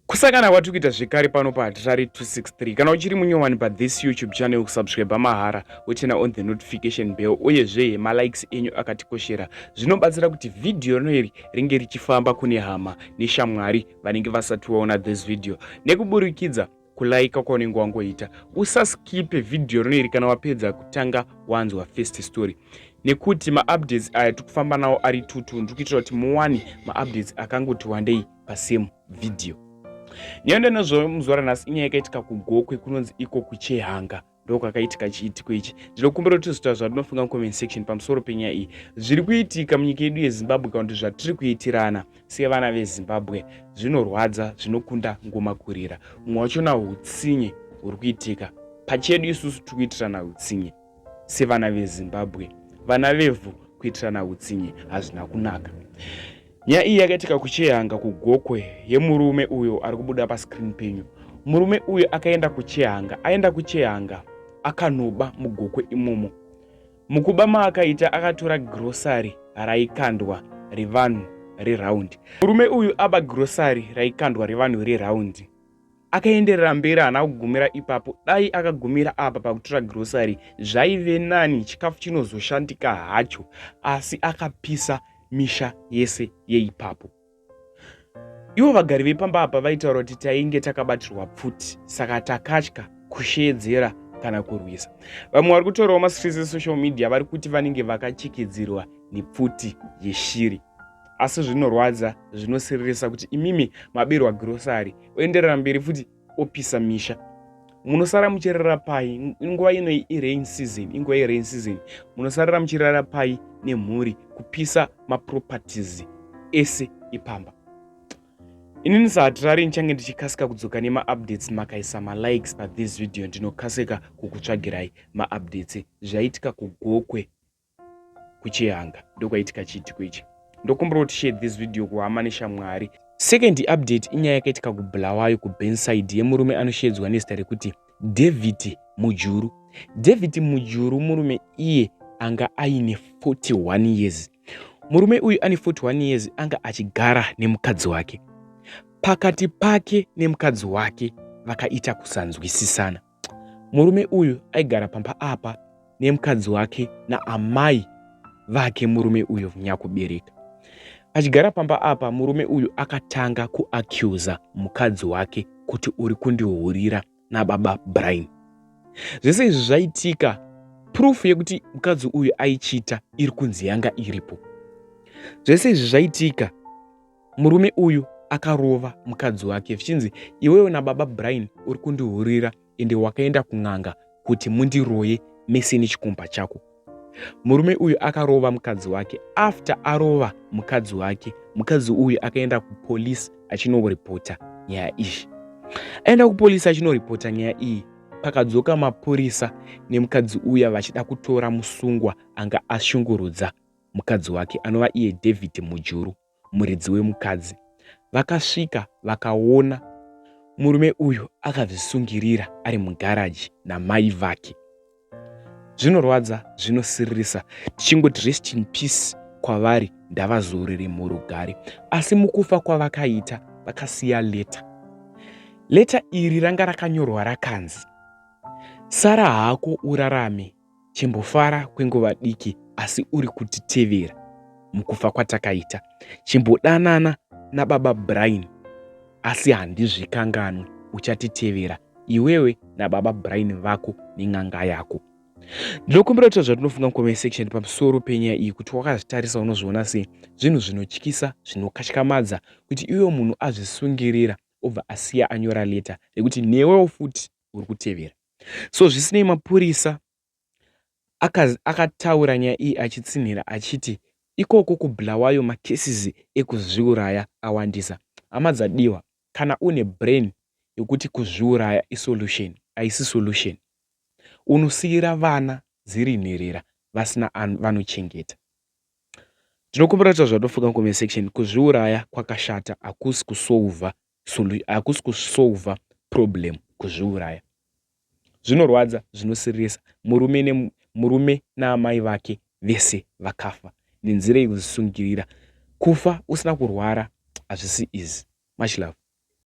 Kusangana kwatiri kuita zvekare pano paHatirari 263. Kana uchiri munyowani pathis YouTube channel, kusubscribe mahara, woturn on the notification bell, uyezve malikes enyu akatikoshera. Zvinobatsira kuti vhidhiyo rino iri ringe richifamba kune hama neshamwari vanenge vasati vaona this video nekuburikidza kulaika kwaunenge wangoita. Usaskipe vhidhiyo rino iri kana wapedza kutanga wanzwa first story, nekuti maupdates aya tiri kufamba nawo ari tutu. Ndiri kuitira kuti muwane maupdates akangoti wandei pasame video. Nyaya ndinozvo ranhasi inyaya yakaitika kuGokwe, kunonzi iko kuChehanga, ndo kwakaitika chiitiko ichi. Ndinokumbira kuti tizotaura zvatinofunga mucomment section pamusoro penyaya iyi. Zviri kuitika munyika yedu yeZimbabwe, kana kuti zvatiri kuitirana sevana veZimbabwe, zvinorwadza, zvinokunda ngoma kurira. Mumwe wachona utsinye huri kuitika pachedu isusu, tiri kuitirana utsinye sevana veZimbabwe, vana vevhu. Kuitirana utsinye hazvina kunaka. Nyaya iyi yakaitika kuChehanga, kuGokwe, yemurume uyo ari kubuda pascreen penyu. Murume uyu akaenda kuChehanga, aenda kuChehanga akanoba muGokwe imomo. Mukuba maakaita, akatora grocery raikandwa revanhu reraundi. Murume uyu aba grocery raikandwa revanhu reraundi, akaenderera mberi. Haana kugumira ipapo. Dai akagumira apa pakutora grocery zvaive nani, chikafu chinozoshandika hacho, asi akapisa misha yese yeipapo. Ivo vagari vepamba apa vaitaura kuti tainge takabatirwa pfuti, saka takatya kusheedzera kana kurwisa. Vamwe vari kutorawo mastreets esocial media vari kuti vanenge vakachikidzirwa nepfuti yeshiri. Asi zvinorwadza, zvinosiririsa kuti imimi mabirwa grocery, oenderera mberi futi opisa misha. Munosara muchirara pai? Nguva ino irain season, inguva yerain season. Munosarira muchirara pai nemhuri, kupisa maproperties ese ipamba? Inini saHatirari ndichange ndichikasika kudzoka nemaupdates. Makaisa malikes pathis video, ndinokasika kukutsvagirai maupdates. Zvaitika kuGokwe, kuChihanga, ndokwaitika chiitiko ichi. Ndokumbira kuti share this video kuhama neshamwari. Second update inyaya yakaitika kuBulawayo, kuBurnside, yemurume anoshedzwa nezita rekuti David Mujuru. David Mujuru, murume iye anga aine 41 years. Murume uyu ane 41 years, anga achigara nemukadzi wake. Pakati pake nemukadzi wake vakaita kusanzwisisana. Murume uyu aigara pamba apa nemukadzi wake naamai vake, murume uyu nyakubereka. Achigara pamba apa, murume uyu akatanga kuaccusa mukadzi wake kuti uri kundihurira nababa Brian. Zvese izvi zvaitika, proof yekuti mukadzi uyu aichita iri kunzi yanga iripo. Zvese izvi zvaitika, murume uyu akarova mukadzi wake, zvichinzi iwewe nababa Brian uri kundihurira, ende wakaenda kun'anga kuti mundiroye mese nechikomba chako. Murume uyu akarova mukadzi wake. After arova mukadzi wake, mukadzi uyu akaenda kupolisi achinoripota nyaya iyi. Aenda kupolisi achinoripota nyaya iyi, pakadzoka mapurisa nemukadzi uya vachida kutora musungwa anga ashungurudza mukadzi wake, anova iye David Mujuru, muridzi wemukadzi. Vakasvika vakaona murume uyu akazvisungirira ari mugaraji namai vake. Zvinorwadza, zvinosiririsa. Tichingoti rest in peace kwavari, ndavazorere murugare. Asi mukufa kwavakaita vakasiya letter. Letter iri ranga rakanyorwa rakanzi, "Sara hako urarame, chimbofara kwenguva diki, asi uri kutitevera mukufa kwatakaita. Chimbodanana nababa Brian, asi handizvikanganwi, uchatitevera iwewe nababa Brian vako nen'anga yako." Ndinokumbira kuti zvatinofunga mucomment section pamusoro penyaya iyi, kuti wakazvitarisa unozviona sei. Zvinhu zvinotyisa, zvinokatyamadza kuti iwe munhu azvisungirira, obva asiya anyora letter rekuti newewo futi uri kutevera. So zvisinei, mapurisa akataura nyaya iyi achitsinhira achiti ikoko kuBulawayo macases ekuzviuraya awandisa. Hama dzadiwa, kana une brain yekuti kuzviuraya isolution, haisi solution. Unosiyira vana dziri nherera vasina vanochengeta. Ndinokumbira kuti zvatofunga mucomment section. Kuzviuraya kwakashata, hakusi kusolva problem kuzviuraya. Zvinorwadza, zvinosiririsa. Murume, murume naamai vake vese vakafa nenzira yekuzvisungirira. Kufa usina kurwara hazvisi easy. Much love.